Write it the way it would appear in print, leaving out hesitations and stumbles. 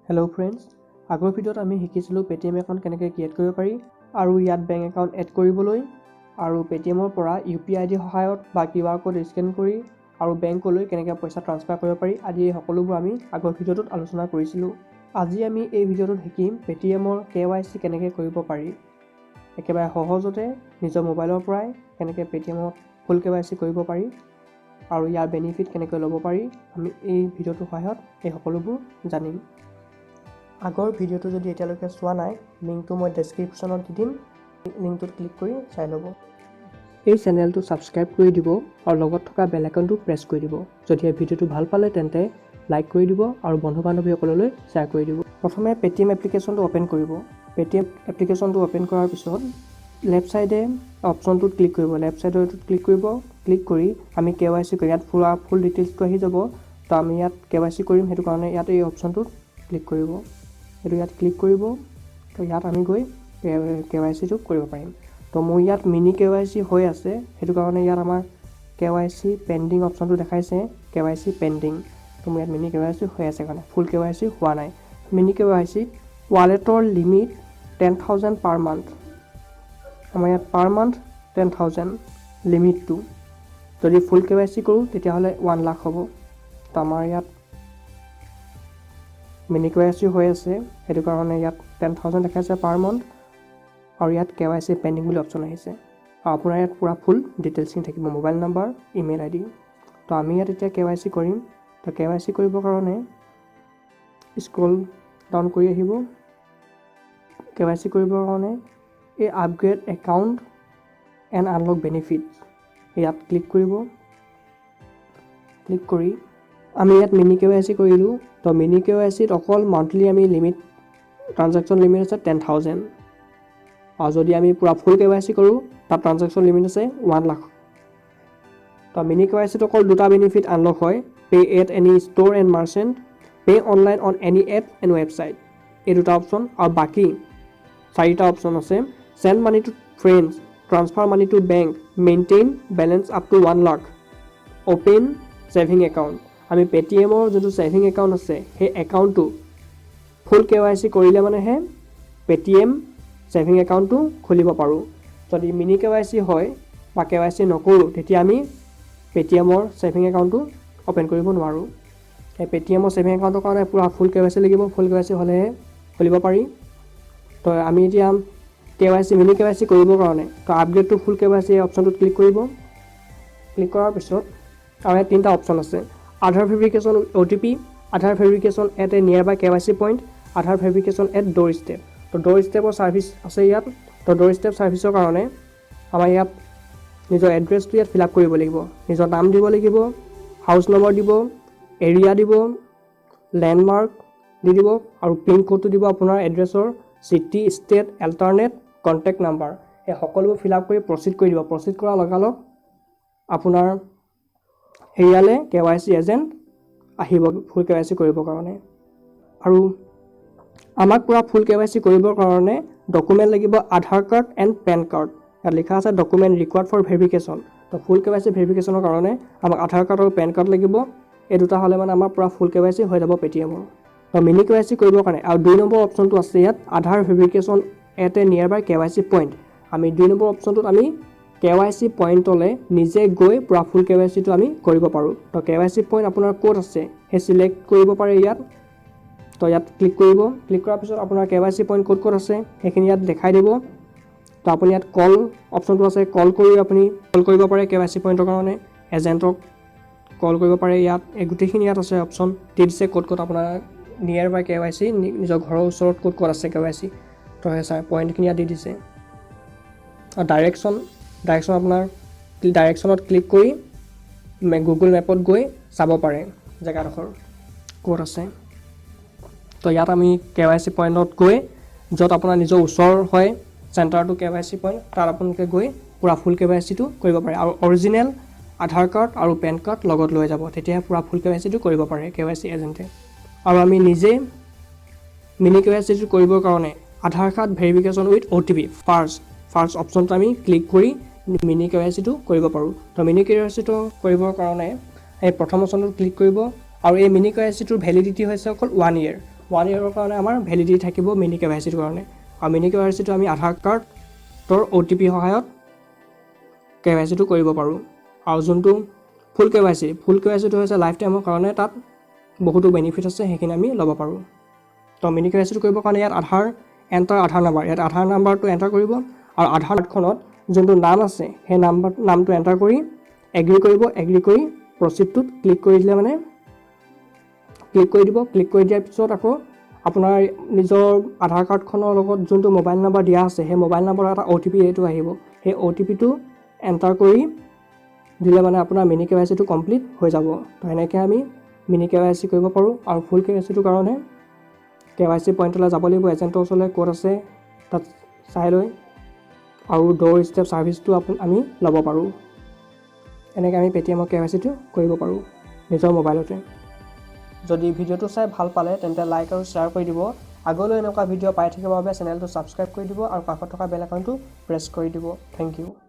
Hello' friends, আগৰ ভিডিঅ'ত আমি শিকিছিলোঁ পে'টিএম একাউণ্ট কেনেকৈ ক্ৰিয়েট কৰিব পাৰি আৰু ইয়াত বেংক একাউণ্ট এড কৰিবলৈ আৰু পে'টিএমৰ পৰা ইউ পি আই আই ডিৰ সহায়ত বা কিউ আৰ ক'ড স্কেন কৰি আৰু বেংকলৈ কেনেকৈ পইচা ট্ৰান্সফাৰ কৰিব পাৰি আদি, এই সকলোবোৰ আমি আগৰ ভিডিঅ'টোত আলোচনা কৰিছিলোঁ। আজি আমি এই ভিডিঅ'টোত শিকিম পে'টিএমৰ কেৱাইচি কেনেকৈ কৰিব পাৰি। একেবাৰে সহজতে নিজৰ মোবাইলৰ পৰাই কেনেকৈ পে'টিএমত ফুল কেৱাইচি কৰিব পাৰি আৰু ইয়াৰ বেনিফিট কেনেকৈ ল'ব পাৰি, আমি এই ভিডিঅ'টোৰ সহায়ত এই সকলোবোৰ জানিম। আগৰ ভিডিঅ'টো যদি এতিয়ালৈকে চোৱা নাই, লিংকটো মই ডেছক্ৰিপশ্যনত দি দিম। লিংকটোত ক্লিক কৰি চাই ল'ব। এই চেনেলটো ছাবস্ক্ৰাইব কৰি দিব আৰু লগত থকা বেল আইকনটো প্ৰেছ কৰি দিব। যদি এই ভিডিঅ'টো ভাল পালে, তেন্তে লাইক কৰি দিব আৰু বন্ধু বান্ধৱীসকললৈ শ্বেয়াৰ কৰি দিব। প্ৰথমে পে'টিএম এপ্লিকেশ্যনটো অ'পেন কৰিব। পে'টিএম এপ্লিকেশ্যনটো অ'পেন কৰাৰ পিছত লেফ্ট ছাইডে অপশ্যনটোত ক্লিক কৰিব। লেফ্ট ছাইডৰটোত ক্লিক কৰিব। ক্লিক কৰি আমি কেৱাইচি কৰিম। ইয়াত পুৰা ফুল ডিটেইলছটো আহি যাব। তো আমি ইয়াত কেৱাইচি কৰিম, সেইটো কাৰণে ইয়াত এই অপশ্যনটোত ক্লিক কৰিব। এইটো ইয়াত ক্লিক কৰিব। তো ইয়াত আমি গৈ কেৱাইচিটো কৰিব পাৰিম। তো মোৰ ইয়াত মিনি কেৱাইচি হৈ আছে, সেইটো কাৰণে ইয়াত আমাৰ কেৱাইচি পেণ্ডিং অপশ্যনটো দেখাইছে, কেৱাইচি পেণ্ডিং। তো মোৰ ইয়াত মিনি কেৱাইচি হৈ আছে কাৰণে, ফুল কেৱাইচি হোৱা নাই। মিনি কেৱাইচিত ৱালেটৰ লিমিট 10,000 পাৰ মান্থ। আমাৰ ইয়াত পাৰ মান্থ 10,000 লিমিটটো। যদি ফুল কেৱাইচি কৰোঁ, তেতিয়াহ'লে 1 লাখ হ'ব। তো আমাৰ ইয়াত মিনি কেৱাইচি হৈ আছে, সেইটো কাৰণে ইয়াত 10,000 দেখাইছে পাৰ মান্থ আৰু ইয়াত কেৱাইচি পেণ্ডিং বুলি অপশ্যন আহিছে। আৰু আপোনাৰ ইয়াত পূৰা ফুল ডিটেইলছখিনি থাকিব, মোবাইল নাম্বাৰ, ইমেইল আই ডি। তো আমি ইয়াত এতিয়া কেৱাইচি কৰিম। তো কেৱাইচি কৰিবৰ কাৰণে স্ক্ৰল ডাউন কৰি আহিব। কেৱাইচি কৰিবৰ কাৰণে এই upgrade account and unlock benefit, ইয়াত ক্লিক কৰিব। ক্লিক কৰি আমি ইয়াত মিনি কেৱাইচি কৰিলোঁ। তো মিনি কেৱাইচিত অকল মান্থলি আমি লিমিট, ট্ৰানজেকশ্যন লিমিট আছে 10,000 আৰু যদি আমি পূৰা ফুল কেৱাইচি কৰোঁ, তাত ট্ৰানজেকশ্যন লিমিট আছে 1 লাখ। তো মিনি কেৱাইচিত অকল দুটা বেনিফিট আনলক হয়, pay at any store and merchant, pay online on any app and website, এই দুটা অপশ্যন। আৰু বাকী চাৰিটা অপশ্যন আছে, send money to friends, transfer money to bank, maintain balance up to 1 lakh, open saving account। আমি পে'টিএমৰ যোনটো saving account আছে, সেই একাউণ্টটো ফুল কেৱাইচি কৰিলে মানেহে পে'টিএম ছেভিং একাউণ্টটো খুলিব পাৰোঁ। যদি মিনি কেৱাইচি হয় বা কেৱাইচি নকৰোঁ, তেতিয়া আমি পে'টিএমৰ ছেভিং একাউণ্টটো অ'পেন কৰিব নোৱাৰোঁ। সেই পে'টিএমৰ ছেভিং একাউণ্টৰ কাৰণে পূৰা ফুল কেৱাইচি লাগিব। ফুল কেৱাইচি হ'লেহে খুলিব পাৰি। তো আমি এতিয়া কেৱাইচি, মিনি কেৱাইচি কৰিবৰ কাৰণে তো আপগ্ৰেড টু ফুল কেৱাইচি অপশ্যনটোত ক্লিক কৰিব। ক্লিক কৰাৰ পিছত আৰু ইয়াত তিনিটা অপশ্যন আছে, Aadhaar verification OTP, Aadhaar verification at a nearby KYC point, Aadhaar verification at door step। তো ড'ৰ ষ্টেপৰ ছাৰ্ভিচ আছে ইয়াত। তো ড'ৰ ষ্টেপ ছাৰ্ভিচৰ কাৰণে আমাৰ ইয়াত নিজৰ এড্ৰেছটো ইয়াত ফিল আপ কৰিব লাগিব। নিজৰ নাম দিব লাগিব, হাউচ নম্বৰ দিব, এৰিয়া দিব, লেণ্ডমাৰ্ক দি দিব আৰু পিন ক'ডটো দিব আপোনাৰ এড্ৰেছৰ, city, state, alternate contact number, এই সকলোবোৰ ফিল আপ কৰি প্ৰচিড কৰি দিব। প্ৰচিড কৰাৰ লগালগ আপোনাৰ এৰিয়ালৈ কেৱাইচি এজেণ্ট আহিব ফুল কেৱাইচি কৰিবৰ কাৰণে। আৰু আমাক পূৰা ফুল কেৱাইচি কৰিবৰ কাৰণে ডকুমেণ্ট লাগিব আধাৰ কাৰ্ড এণ্ড পেন কাৰ্ড। ইয়াত লিখা আছে ডকুমেণ্ট ৰিকুৱাৰ্ড ফৰ ভেৰিফিকেশ্যন। তো ফুল কেৱাইচি ভেৰিফিকেশ্যনৰ কাৰণে আমাক আধাৰ কাৰ্ড আৰু পেন কাৰ্ড লাগিব। এই দুটা হ'লে মানে আমাৰ পূৰা ফুল কেৱাইচি হৈ যাব পে'টিএমৰ। তো মিনি কেৱাইচি কৰিবৰ কাৰণে আৰু দুই নম্বৰ অপশ্যনটো আছে ইয়াত, Aadhaar verification at a nearby KYC point। আমি দুই নম্বৰ অপশ্যনটোত আমি কেৱাইচি পইণ্টলৈ নিজে গৈ পূৰা ফুল কেৱাইচিটো আমি কৰিব পাৰোঁ। তো কেৱাইচি পইণ্ট আপোনাৰ ক'ত আছে, সেই চিলেক্ট কৰিব পাৰে ইয়াত। তো ইয়াত ক্লিক কৰিব। ক্লিক কৰাৰ পিছত আপোনাৰ কেৱাইচি পইণ্ট ক'ত ক'ত আছে, সেইখিনি ইয়াত দেখাই দিব। তো আপুনি ইয়াত কল অপশ্যনটো আছে, কল কৰি আপুনি কল কৰিব পাৰে। কেৱাইচি পইণ্টৰ কাৰণে এজেণ্টক কল কৰিব পাৰে। ইয়াত এই গোটেইখিনি ইয়াত আছে, অপশ্যন দি দিছে ক'ত ক'ত আপোনাৰ নিয়াৰ বাই কেৱাইচি, নিজৰ ঘৰৰ ওচৰত ক'ত ক'ত আছে কেৱাইচি। তো সেই চাই পইণ্টখিনি ইয়াত দি দিছে। আৰু ডাইৰেকশ্যন, আপোনাৰ ডাইৰেকশ্যনত ক্লিক কৰি গুগল মেপত গৈ চাব পাৰে জেগাডোখৰ ক'ত আছে। তো ইয়াত আমি কেৱাইচি পইণ্টত গৈ, য'ত আপোনাৰ নিজৰ ওচৰ হয় চেণ্টাৰটো কেৱাইচি পইণ্ট, তাত আপোনালোকে গৈ পূৰা ফুল কেৱাইচিটো কৰিব পাৰে। আৰু অৰিজিনেল আধাৰ কাৰ্ড আৰু পেন কাৰ্ড লগত লৈ যাব, তেতিয়াহে পূৰা ফুল কেৱাইচিটো কৰিব পাৰে কেৱাইচি এজেণ্টে। আৰু আমি নিজে মিনি কেৱাইচিটো কৰিবৰ কাৰণে Aadhaar card verification with OTP first অপশ্যনটো আমি ক্লিক কৰি মিনি কেৱাইচিটো কৰিব পাৰোঁ। তো মিনি কেৱাইচিটো কৰিবৰ কাৰণে এই প্ৰথম অপশ্যনটোত ক্লিক কৰিব। আৰু এই মিনি কেৱাইচিটোৰ ভেলিডিটি হৈছে অকল ওৱান ইয়েৰ। ওৱান ইয়েৰৰ কাৰণে আমাৰ ভেলিডিটি থাকিব মিনি কেৱাইচিটোৰ কাৰণে। আৰু মিনি কেৱাইচিটো আমি আধাৰ কাৰ্ডৰ অ'টিপি সহায়ত কেৱাইচিটো কৰিব পাৰোঁ। আৰু যোনটো ফুল কেৱাইচি, ফুল কেৱাইচিটো হৈছে লাইফ টাইমৰ কাৰণে, তাত বহুতো বেনিফিট আছে, সেইখিনি আমি ল'ব পাৰোঁ। তো মিনি কেৱাইচিটো কৰিবৰ কাৰণে ইয়াত আধাৰ, এণ্টাৰ আধাৰ নাম্বাৰ, ইয়াত আধাৰ নাম্বাৰটো এণ্টাৰ কৰিব আৰু আধাৰ কাৰ্ডখনত যোনটো নাম আছে, সেই নামটো এণ্টাৰ কৰি এগ্ৰি কৰিব। এগ্ৰি কৰি প্ৰচিডটোত ক্লিক কৰি দিলে, মানে ক্লিক কৰি দিব। ক্লিক কৰি দিয়াৰ পিছত আকৌ আপোনাৰ নিজৰ আধাৰ কাৰ্ডখনৰ লগত যোনটো মোবাইল নাম্বাৰ দিয়া আছে, সেই মোবাইল নাম্বাৰৰ এটা অ'টিপি এইটো আহিব। সেই অ'টিপিটো এণ্টাৰ কৰি দিলে মানে আপোনাৰ মিনি কেৱাইচিটো কমপ্লিট হৈ যাব। তো সেনেকৈ আমি মিনি কেৱাইচি কৰিব পাৰোঁ। আৰু ফুল কেৱাইচিটোৰ কাৰণে কেৱাইচি পইণ্টলৈ যাব লাগিব, এজেণ্টৰ ওচৰলৈ, ক'ত আছে তাত চাই লৈ আৰু ড'ৰ ষ্টেপ ছাৰ্ভিচটো আমি ল'ব পাৰোঁ। এনেকৈ আমি পে'টিএমৰ কেৱাইচিটো কৰিব পাৰোঁ নিজৰ মোবাইলতে। যদি ভিডিঅ'টো চাই ভাল পালে, তেন্তে লাইক আৰু শ্বেয়াৰ কৰি দিব। আগলৈ এনেকুৱা ভিডিঅ' পাই থাকিবৰ বাবে চেনেলটো ছাবস্ক্ৰাইব কৰি দিব আৰু কাষত থকা বেল আইকনটো প্ৰেছ কৰি দিব। Thank U.